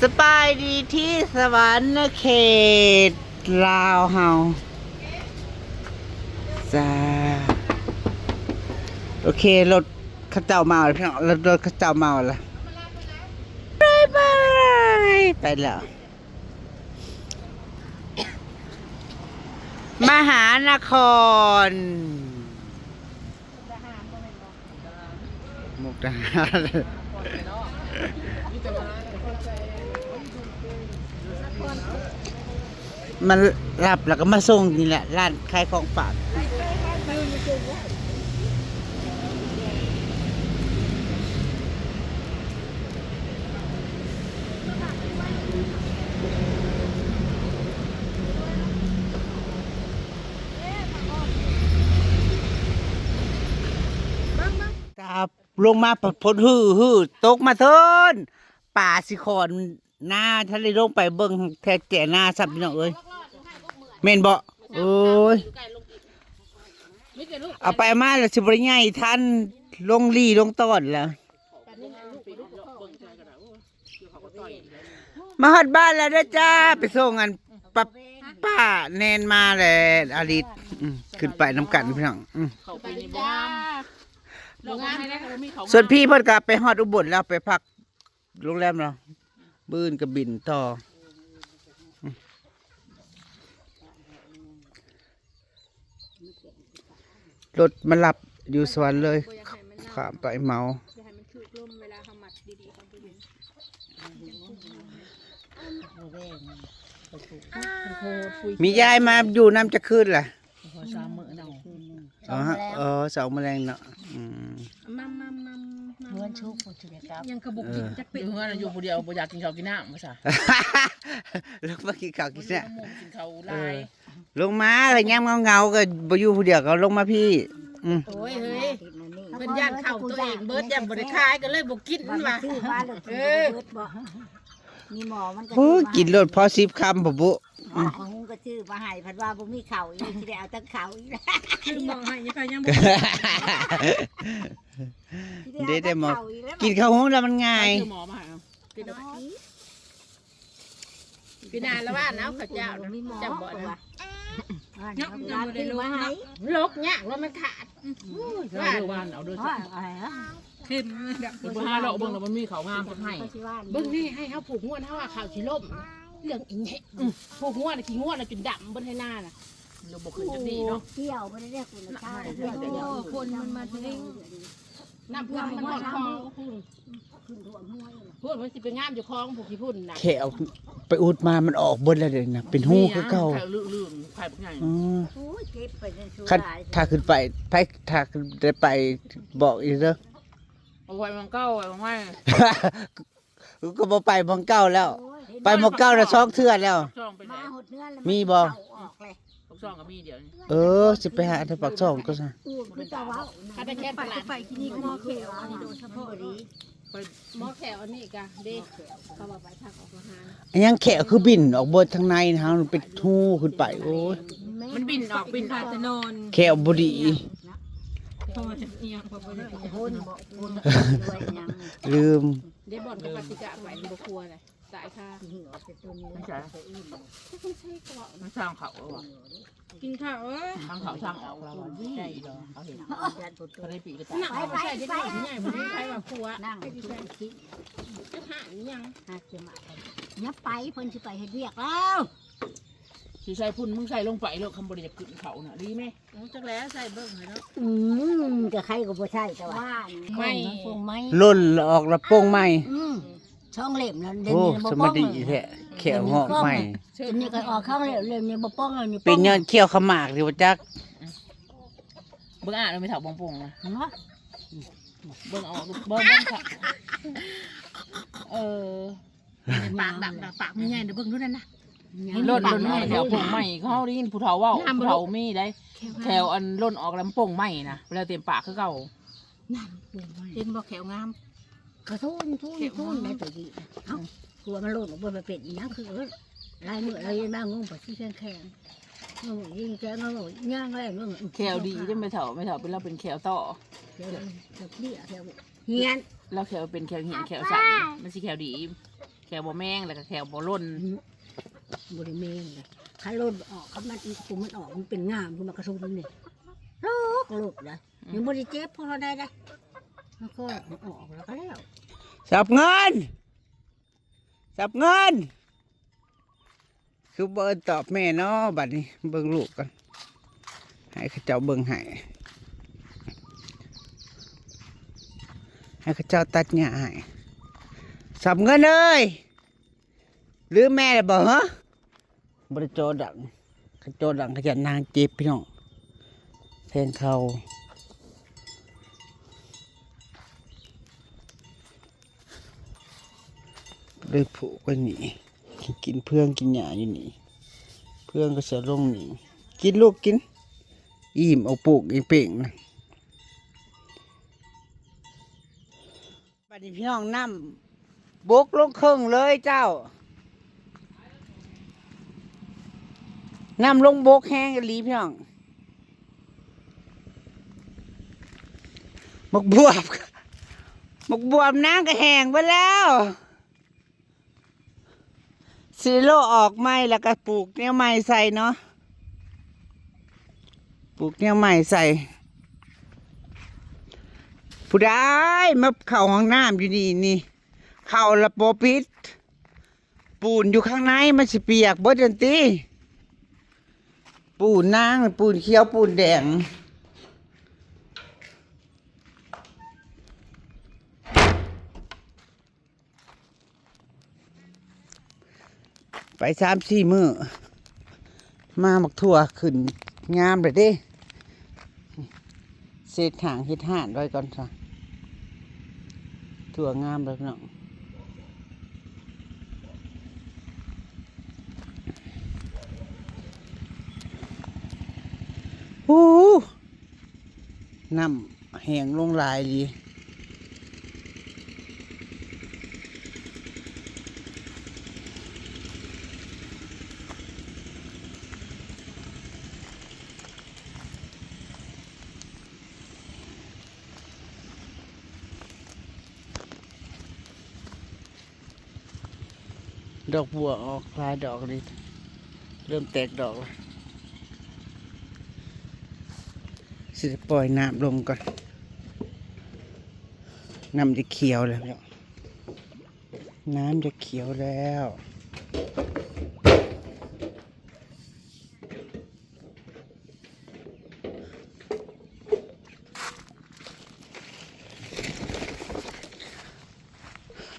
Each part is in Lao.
ສະບາຍດີທີ່ສະຫວັນນະເຂດລາວເຮົາຈ້າ. ໂອເຄ ລົດເຂົາເຈົ້າມາແລ້ວພີ່ນ້ອງ, ລົດ ລົດເຂົາເຈົ້າມາແລ້ວ. ບາຍບາຍ ໄປແລ້ວ. ມະຫານະຄອນ ມຸກດາຫານ ມາຮັບແລ້ວກໍມາສົ່ງນີ້ແຫຼະ ຮ້ານຂາຍຂອງຝາກ. ຕາ ລົງມາ ພ- ຝົນຮືໆ ຕົກມາເທີນ ປາຊິຄອນນາ ທັນໄດ້ລົງໄປເບິ່ງແຖວແຈນາຊ້ຳ ພີ່ນ້ອງເອີຍ ແມ່ນບໍ່? ໂອ້ຍ ເອົາໄປເອົາມາແລ້ວຊິບໍ່ໄດ້ໃຫຍ່ທັນ ລົງລີ້ລົງຕອນແລ້ວ. ມາຮອດບ້ານແລ້ວເດີຈ້າ ໄປສົ່ງອັນ ປ້າ ປ້າແນນມາແລ້ວ ອາລິດ ອືມ ຂຶ້ນໄປນຳກັນພີ່ນ້ອງ ອືມ ສະບາຍດີຈ້າ ສ່ວນພີ່ເພິ່ນກໍໄປຮອດອຸບົນແລ້ວ ໄປພັກໂຮງແຮມແລ້ວ ມື້ອື່ນກໍບິນຕໍ່ ອືມ. ລົດມາຮັບຢູ່ສວນເລີຍ ຂ້າມໄປເມົາ. ມີຍາຍມາຢູ່ນຳຈັກຄືນລະ? ສອງມື້ເນາະ ອໍ ສອງມື້ແລງເນາະ ອືມ. ມັມໆໆໆ ເຮືອນຊຸກ ຜູ້ຊິໄດ້ກັບ ຍັງກະບໍ່ກິນ ເອີ ຈັກເປັນ ຢູ່ເຮືອນຢູ່ຜູ້ດຽວ ບໍ່ຢາກກິນເຂົ້າກິນນ້ຳວ່າຊະ ລົງມາກິນເຂົ້າກິນນ້ຳ ກິນເຂົ້າຫຼາຍ ເອີ ລົງມາ ແລ້ວຍາມເຫງົາໆ ກໍບໍ່ຢູ່ຜູ້ດຽວ ກໍລົງມາພີ້ ອືມ. ໂອ້ຍເຮີ້ຍ ເພິ່ນຢ້ານເຂົ້າຕົວເອງເບິດ ຢ້ານບໍ່ໄດ້ຂາຍ ກໍເລີຍບໍ່ກິນວ່າ ເອີ ມີໝໍມັນກໍ ໂອ້ຍ ກິນໂລດພໍສິບຄຳພຸ້ນບຸ. ໝໍຫຸງກໍຊື້ມາໃຫ້ ພັດວ່າບໍ່ມີເຂົ້າອີກ ຊິໄດ້ເອົາແຕ່ເຂົ້າອີກ ຊື້ໝໍໃຫ້ ຍັງໄປຍັງບໍ່ ຊິໄດ້ເອົາແຕ່ເຂົ້າອີກແລ້ວ ເດ້ ໄດ້ໝໍ ກິນເຂົ້າຫຸງແລ້ວມັນງ່າຍ ຊື້ໝໍມາໃຫ້ ກິນໜ້ອຍ ປີໜ້າລະວ່າເອົາເຂົ້າເຈົ້ານະ ເຈົ້າບໍ່ນະ ເນາະ ຍັງບໍ່ໄດ້ລົກເນາະ ລົກຍາກ ລົກມັນຂາດ ອືມ ວ່າເດີ ວ່າເອົາເດີ ເຄັມ ບໍ່ຫາເລາະເບິ່ງແລ້ວມັນມີເຂົ້າງາມເພິ່ນໃຫ້ ເບິ່ງນີ້ ໃຫ້ເຮົາຜູກງວນ ເຮົາວ່າເຂົ້າຊິລົ້ມ ເລື່ອງອີ່ຫຍັງ ອືມ ຜູກງວນ ຂີ້ງວນຈົນດຳເບິດໄຮ່ນານະ ລະບໍ່ຂຶ້ນຈັກດີເນາະ ກ່ຽວບໍ່ໄດ້ ຄົນມັນມາເທິງ ນ້ຳຖ້ວມມັນຮອດຄໍພຸ້ນ ພຸ້ນມັນຊິໄປງາມຢູ່ຄອງຜູ້ຂີ້ຝຸ່ນນະ ແຂ້ວໄປອຸດມາມັນອອກເບິດແລ້ວເດນະ ເປັນຮູຄືເກົ່າ ແຂ້ວລື່ນໆ ໄຂ່ບັກໃຫຍ່ ອືມ. ໂອ້ຍ ເຈັບໄປຈົນສຸດ ຄັນຖ້າຂຶ້ນໄປ ໄປ ຖ້າໄດ້ໄປບອກອີກເດີ ເອົາໄວ້ໝ່ອງເກົ່າ ໄວ້ໝ່ອງໃໝ່ ກໍບໍ່ໄປໝ່ອງເກົ່າແລ້ວ ໂອ້ຍ ໄປໝ່ອງເກົ່າລະສອງເທື່ອແລ້ວ ປາກຊ່ອງໄປໃສ ມາຮອດເຮືອນແລ້ວ ມີບໍ່ ເຂົ້າອອກເລີຍ ປາກຊ່ອງກໍມີດຽວນີ້ ເອີ ຊິໄປຫາແຖວປາກຊ່ອງກໍຊະ ອືມ ຄືເຈົ້າເວົ້າ ຄັນໄປແຄ່ໄປ ໄປຄລີນິກໝໍແຂ້ວອັນນີ້ໂດຍສະເພາະເນາະ ໝໍແຂ້ວອັນນີ້ກະເດ້ ເຂົາວ່າໄປທາງອອກ ອັນຫຍັງແຂ້ວຄືບິນອອກເບິດທາງໃນນະ ເຮົາເປັນຮູຂຶ້ນໄປ ໂອ້ຍ ມັນບິນອອກບິນອອກ ແຂ້ວບໍ່ດີ ເພາະວ່າຈະອີ່ຫຍັງ ເພາະບໍ່ໄດ້ ຄົນບໍ່ຄົນ ລືມ ເດ້ ບ່ອນກະປາຕິກະໄປບໍ່ຄົວເລີຍ ຕາຍຄ່າ ມັນໃສ ມັນສ້າງເຂົ້າ ກິນເຂົ້າເອີຍ ທາງເຂົ້າທາງອອກລາວວ່າໃຫຍ່ດອກ ເຂົາເຫັນ ເຂົາໄດ້ປີກກະຕາ ໜັກເອົາໃສ່ເດັກນ້ອຍໃຫຍ່ບໍ່ໄດ້ໃຜວ່າຄົວ ນັ່ງ ຈະຫາອີ່ຫຍັງ ຫາຈະມາ ຢ່າໄປ ເພິ່ນຊິໄປເຮັດວຽກແລ້ວ ຊິໃສ່ພຸ້ນ ມຶງໃສ່ລົງໄປໂລດ ຄຳບໍ່ໄດ້ຢາກກິນເຂົ້ານະ ດີແມ? ອືມ ຈັກແລ້ວໃສ່ເບິ່ງໃຫ້ເນາະ ອືມ ກະໃຄກໍບໍ່ໃສ່ ແຕ່ວ່າ ໄມ້ ໂປ່ງໄມ້ ຫຼົ່ນອອກລະໂປ່ງໃໝ່ ອືມ ສອງເຫຼັ້ມນັ້ນ ໂອ້ ສະມາດີແທ້ ແຂ້ວງອກໃໝ່ ຕົວນີ້ກໍອອກສອງເຫຼັ້ມ ເຫຼັ້ມນີ້ບໍ່ປ່ອງ ເຫຼັ້ມນີ້ ເປັນຍ້ອນແຂ້ວຂະໝາກນີ້ບໍ່ຈັກ ເບິ່ງອາດແມ່ເຖົ້າປ່ອງໆນະ ເນາະ ເບິ່ງອອກ ເບິ່ງ ເບິ່ງ ເອີ ປາກດຳ ປາກມີໃຫຍ່ເດີ ເບິ່ງດູນັ້ນນະ ຫຼົ່ນ ຫຼົ່ນອອກແຖວໂປ່ງໃໝ່ ເຮົາໄດ້ຍິນຜູ້ເຖົ້າເວົ້າ ຜູ້ເຖົ້າມີໄດ໋ ແຂ້ວອັນຫຼົ່ນອອກແລ້ວໂປ່ງໃໝ່ນະ ແລ້ວເຕັມປາກຄືເກົ່າ ນັ້ນໂປ່ງໃໝ່ ເຫັນບໍ່ ແຂ້ວງາມ ກະທູນ ທູນ ທູນໄດ້ຕົວນີ້ ເອົ້າ ຜົວມັນໂລດອອກເບິ່ງ ມັນເປັນອີ່ຫຍັງ ຄືເອີ້ນ ຫຼາຍມື້ລາວເຮັດມາງຸ້ມປາຊິແຂງໆ ງຸ້ມຍິງແຂງງຸ້ມຍ່າງແລ້ວງຸ້ມ ແຂ້ວດີເດ້ແມ່ເຖົ້າ ແມ່ເຖົ້າເປັນ ລາວເປັນແຂ້ວຕໍ່ ແຂ້ວ ແຂ້ວເປ້ຍ ແຂ້ວ ຮຽນ ລາວແຂ້ວເປັນແຂ້ວຮຽນແຂ້ວສັ້ນ ມັນຊິແຂ້ວດີ ແຂ້ວບໍ່ແມງ ແລ້ວກໍແຂ້ວບໍ່ຫຼົ່ນ. ອືມ ບໍ່ໄດ້ແມງເດ້ ຄັນຫຼົ່ນອອກ ຄັນມັນອີກ ມັນອອກ ມັນເປັນງາມຂຶ້ນມາກະທຸນນີ້ ໂລກໂລກນະ. ອືມ ຍັງບໍ່ໄດ້ເຈັບພໍເທົ່າໃດເດ້ ມັນຄ່ອຍອອກແລ້ວກໍແລ້ວ. ສັບເງິນ ສັບເງິນ ຄືບໍ່ເອີ້ນຕອບແມ່ເນາະ ບັດນີ້. ເບິ່ງລູກກ່ອນ ໃຫ້ເຂົາເຈົ້າເບິ່ງໃຫ້ ໃຫ້ເຂົາເຈົ້າຕັດຫຍ້າໃຫ້. ສັບເງິນເອີຍ ລືມແມ່ແລ້ວບໍ່ເຮີ? ບໍ່ໄດ້ຈໍດັງ ຄັນຈໍດັງຂະຫຍັນນາງເຈັບພີ່ນ້ອງ ແທງເຂົ່າ. ເລີຍຜູກໄວ້ນີ້ ກິນເຟືອງກິນຫຍ້າຢູ່ນີ້ ເຟືອງກໍຊິເອົາລົງນີ້. ກິນລູກກິນ ອີ່ມເອົາໂປກອີ່ເປ່ງນະ. ບັດນີ້ພີ່ນ້ອງ ນ້ຳບົກລົງເຄິ່ງເລີຍເຈົ້າ ນ້ຳລົງບົກແຮງອີ່ຫຼີພີ່ນ້ອງ. ໝາກບວບ ໝາກບວບນາງກໍແຫ້ງເບິດແລ້ວ. ຊິໂລະອອກໃໝ່ ແລ້ວກໍປູກແນວໃໝ່ໃສ່ເນາະ ປູກແນວໃໝ່ໃສ່. ຜູ້ໃດມາເຂົ້າຫ້ອງນ້ຳຢູ່ນີ້ນີ້ ເຂົ້າລະບໍ່ປິດ ປູນຢູ່ຂ້າງໃນມັນຊິປຽກເບິດຫັ້ນຕິ. ປູນນາງ ປູນຂຽວ ປູນແດງ. ໄປສາມສີ່ມື້ ມາໝາກຖົ່ວຂຶ້ນງາມແລ້ວເດ້. ເສັດຫ້າງເຮັດຮ້ານໄວ້ກ່ອນຊະ ຖົ່ວງາມແລ້ວພີ່ນ້ອງ. ໂອ້ ນ້ຳແຫ້ງລົງຫຼາຍອີ່ຫຼີ. ດອກບົວອອກຫຼາຍດອກເລີຍ ເລີ່ມແຕກດອກແລ້ວ. ຊິໄດ້ປ່ອຍນ້ຳລົງກ່ອນ ນ້ຳຈະຂຽວແລ້ວ ນ້ຳຈະຂຽວແລ້ວ.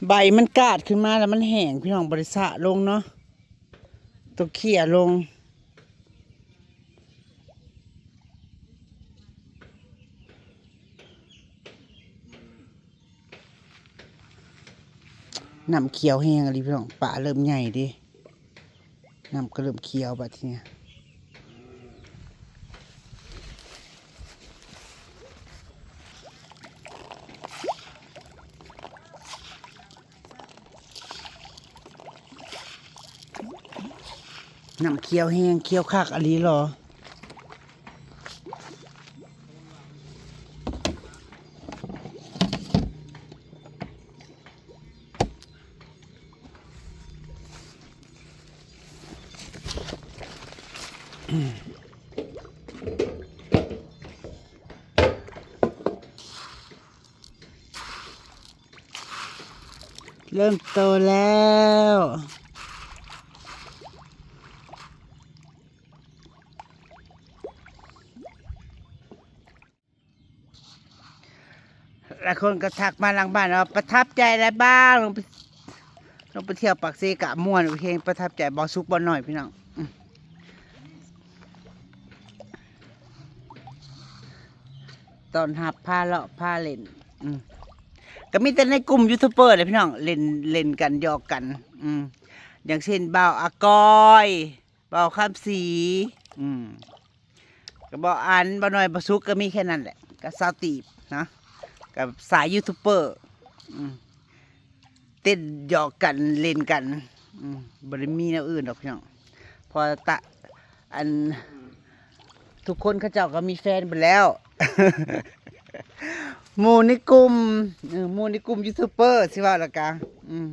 ໃບມັນກາດຂຶ້ນມາແລ້ວມັນແຫ້ງ ພີ່ນ້ອງ ບໍ່ໄດ້ສະລົງເນາະ ຕ້ອງເຄ່ຍລົງ. ນ້ຳຂຽວແຮງອີ່ຫຼີພີ່ນ້ອງ ປາເລີ່ມໃຫຍ່ເດ້ ນ້ຳກໍເລີ່ມຂຽວບັດທີນີ້. ນ້ຳຂຽວແຮງ ຂຽວຄັກອີ່ຫຼີຫຼໍ. ເລີ່ມໂຕແລ້ວ. ຫຼາຍຄົນກໍທັກມາຫຼັງບ້ານວ່າ ປະທັບໃຈຫຼາຍບ່າວ ລົງໄປ ລົງໄປທ່ຽວປາກເຊກະມ່ວນ ໂອເຄ ປະທັບໃຈ ບ່າວສຸກບ່າວນ້ອຍ ພີ່ນ້ອງ ອືມ ຕ້ອນຮັບ ພາເລາະ ພາຫຼິ້ນ ອືມ ກໍມີແຕ່ໃນກຸ່ມຢູທູບເບີແຫຼະ ພີ່ນ້ອງ ຫຼິ້ນ ຫຼິ້ນກັນ ຫຍອກກັນ ອືມ ຢ່າງເຊັ່ນ ບ່າວອາກອຍ ບ່າວຄຳສີ ອືມ ກໍບໍ່ອັນ ບໍ່ໜ້ອຍ ບໍ່ສຸກ ກໍມີແຄ່ນັ້ນແຫຼະ ກັບສາວຕີບເນາະ ກັບສາຍຢູທູບເບີ ອືມ ເຕັ້ນຫຍອກກັນ ຫຼິ້ນກັນ ອືມ ບໍ່ໄດ້ມີແນວອື່ນດອກພີ່ນ້ອງ ເພາະຕະ ອັນ ທຸກຄົນເຂົາເຈົ້າກໍມີແຟນເບິດແລ້ວ ໝູ່ໃນກຸ່ມ ເອີ ໝູ່ໃນກຸ່ມຢູທູບເບີ ຊິເວົ້າແລ້ວກະ ອືມ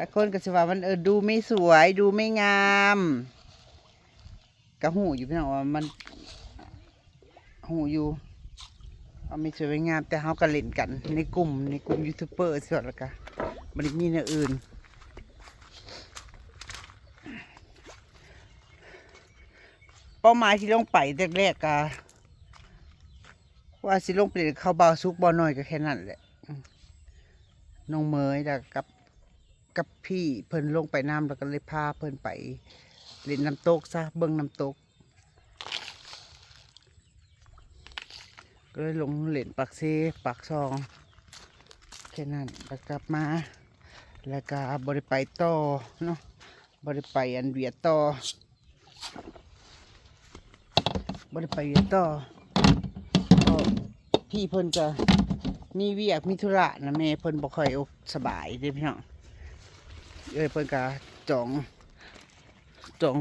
ຫຼາຍຄົນກໍຊິວ່າມັນ ເອີ ດູໄມ່ສວຍ ດູໄມ່ງາມ ກໍຮູ້ຢູ່ພີ່ນ້ອງວ່າມັນ ຮູ້ຢູ່ວ່າໄມ່ສວຍໄມ່ງາມ ແຕ່ເຮົາກໍຫຼິ້ນກັນໃນກຸ່ມ ໃນກຸ່ມຢູທູບເບີ ສ່ວນ ແລ້ວກໍບໍ່ໄດ້ມີແນວອື່ນ. ເປົ້າໝາຍທີ່ລົງໄປແລກໆ ກໍວ່າຊິລົງໄປເລ່ນກັບເຂົາ ບ່າວສຸກ ບ່າວນ້ອຍ ກໍແຄ່ນັ້ນແຫຼະ. ນ້ອງເໝີຍ ແລ້ວກັບ ກັບພີ່ເພິ່ນລົງໄປນຳ ແລ້ວກໍເລີຍພາເພິ່ນໄປຫຼິ້ນນ້ຳຕົກຊະ ເບິ່ງນ້ຳຕົກ ກໍເລີຍລົງຫຼິ້ນປາກເຊ ປາກຊ່ອງ ແຄ່ນັ້ນ ແລ້ວກັບມາ ແລ້ວກໍບໍ່ໄດ້ໄປຕໍ່ເນາະ ບໍ່ໄດ້ໄປອັນວຽດຕໍ່ ບໍ່ໄດ້ໄປວຽກຕໍ່ ເພາະພີ່ເພິ່ນກະມີວຽກມີທຸລະນະ ແມ່ເພິ່ນບໍ່ຄ່ອຍໂອ ສະບາຍເດ້ພີ່ນ້ອງ. ເອື້ອຍເພິ່ນກະຈອງ ຈອງ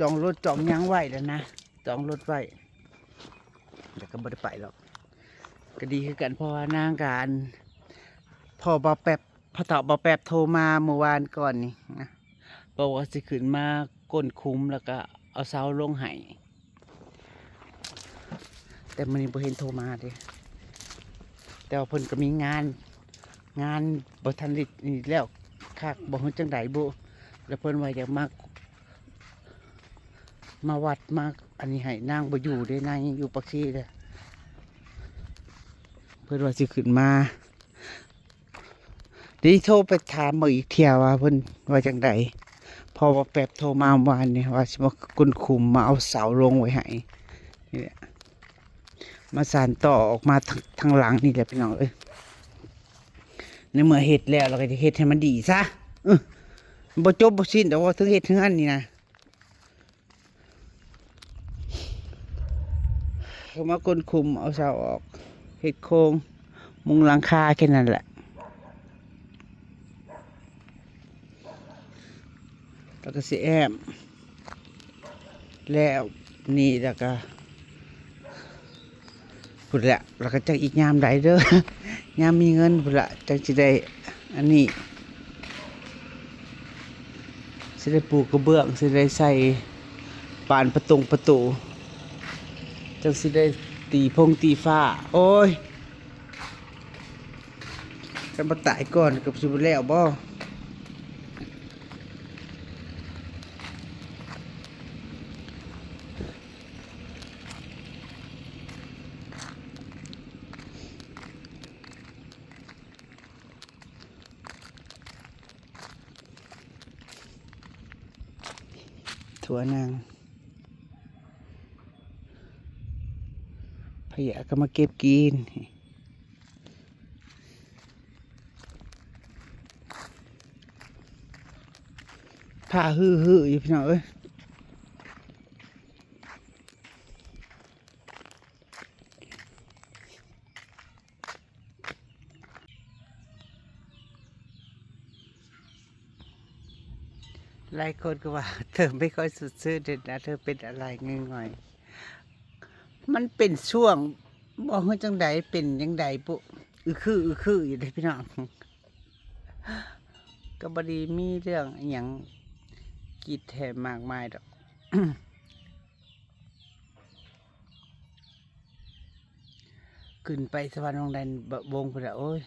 ຈອງລົດຈອງຫຍັງໄວ້ແລ້ວນະ ຈອງລົດໄວ້ ແລ້ວກໍບໍ່ໄດ້ໄປດອກ ກໍດີຄືກັນ ເພາະວ່ານາງກະ ອັນ ພໍ່ບ່າວແປັບ ພໍ່ເຖົ້າບ່າວແປັບໂທມາມື້ວານກ່ອນນີ້ນະ ບອກວ່າຊິຂຶ້ນມາກົ້ນຂຸມ ແລ້ວກໍເອົາເສົາລົງໃຫ້ ແຕ່ມື້ນີ້ບໍ່ເຫັນໂທມາເດ້ ແຕ່ວ່າເພິ່ນກໍມີງານ ງານບໍ່ທັນໄດ້ນີ້ແລ້ວຄັກ ບໍ່ຮູ້ຈັ່ງໃດບຸ ແລ້ວເພິ່ນວ່າຢາກມາ ມາວັດ ມາອັນນີ້ໃຫ້ ນາງບໍ່ຢູ່ເດ້ ນາງຍັງຢູ່ປາກເຊເດ້ ເພິ່ນວ່າຊິຂຶ້ນມາ ດຽວໂທໄປຖາມເບິ່ງອີກເທື່ອວ່າເພິ່ນວ່າຈັ່ງໃດ ເພາະວ່າແປັບໂທມາວານນີ້ວ່າຊິມາກົ້ນຂຸມ ມາເອົາເສົາລົງໄວ້ໃຫ້ນີ້ແຫຼະ ມາສານຕໍ່ອອກມາທາງ ທາງຫຼັງນີ້ແຫຼະພີ່ນ້ອງເອີຍ. ໃນເມື່ອເຮັດແລ້ວ ເຮົາກໍຈະເຮັດໃຫ້ມັນດີຊະ ເອີ ມັນບໍ່ຈົບບໍ່ສິ້ນດອກ ເວົ້າເຖິງເຮັດເຮືອນນີ້ນະ. ເຂົ້າມາກົ້ນຂຸມ ເອົາເສົາອອກ ເຮັດໂຄງ ມຸງຫຼັງຄາແຄ່ນັ້ນແຫຼະ ແລ້ວກໍຊິແອ້ມ ແລ້ວນີ້ ແລ້ວກໍ ພຸ້ນແຫຼະ ແລ້ວກໍຈັກອີກຍາມໃດເດີ ຍາມມີເງິນພຸ້ນລະ ຈັ່ງຊິໄດ້ອັນນີ້ ຊິໄດ້ປູກກະເບື້ອງ ຊິໄດ້ໃສ່ບານປະຕົງປະຕູ ຈັ່ງຊິໄດ້ຕີພົງຕີຟ້າ. ໂອ້ຍ ຄັນບໍ່ຕາຍກ່ອນກໍຊິບໍ່ແລ້ວບໍ? ຖົ່ວນາງ ພະຍາດກໍມາເກັບກິນ ພ້າຮືໆຢູ່ພີ່ນ້ອງເອີຍ. ຫຼາຍຄົນກໍວ່າເທີໄມ່ຄ່ອຍສົດຊື່ນເດນະ ເທີເປັນອາການງ່ອຍໆ ມັນເປັນຊ່ວງ ບໍ່ຮູ້ຈັ່ງໃດ ເປັນຈັ່ງໃດບຸ ອືຄື ອືຄືຢູ່ເດ້ພີ່ນ້ອງ ກໍບໍ່ໄດ້ມີເລື່ອງອີ່ຫຍັງກິດແທ້ມາກມາຍດອກ. ຂຶ້ນໄປສະຫວັນວັງໄດວົງພຸ້ນລະ ໂອ້ຍ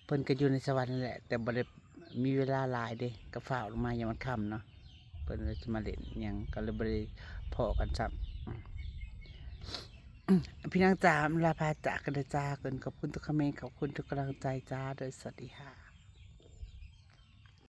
ເພິ່ນກໍຢູ່ໃນສະຫວັນນັ້ນແຫຼະ ແຕ່ບໍ່ໄດ້ມີເວລາຫຼາຍເດ້ ກໍຟ້າວລົງມາ ຍາມມັນຄ່ຳເນາະ ເພິ່ນເລີຍຊິມາຫຼິ້ນຫຍັງ ກໍເລີຍບໍ່ໄດ້ພໍ້ກັນຊ້ຳ. ພີ່ນ້ອງຈ້າ ອຳລາພາຈາກກັນເດີຈ້າ ເພິ່ນຂອບຄຸນທຸກຄອມເມັນ ຂອບຄຸນທຸກກຳລັງໃຈຈ້າ ໂດຍສະຫວັດດີຄ່ະ.